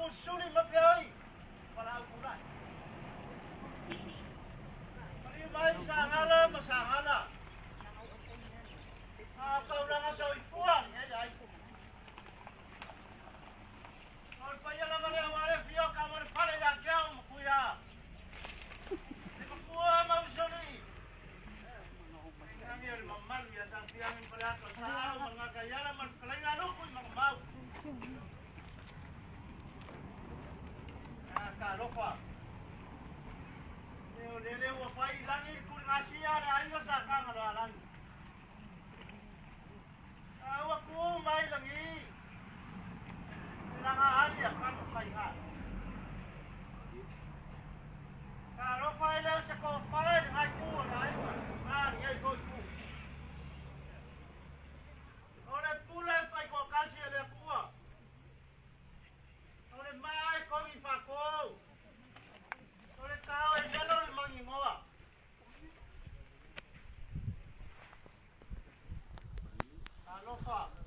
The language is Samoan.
Usuli ma peoi. Palau pulai. Maliu mai Sagala ma Sagala. A taulaga soifua lenei ai. O le paia lava lea aua le afio o Tama o le Fale ia te au ma Tuia. Le matua ma Usoalii. Tainane o le mamalu ia Satuiaga ma Faleata o Saao ma le Gataiala ma le Fetalaiga a Lutu i Magamau. A talofa. E o lele ua fai i lagi le tuligasia a le aiga sa Tagaloaalagi. A ua tu mai lagi le laga ali a tama faiga. Talofa e le o se tofa i lena itu o le aiga, a lenei foi itu. O le pule faitoatasi a le Atua, o le maa e togi faatou, o le tao e melo le maninoa. Talofa.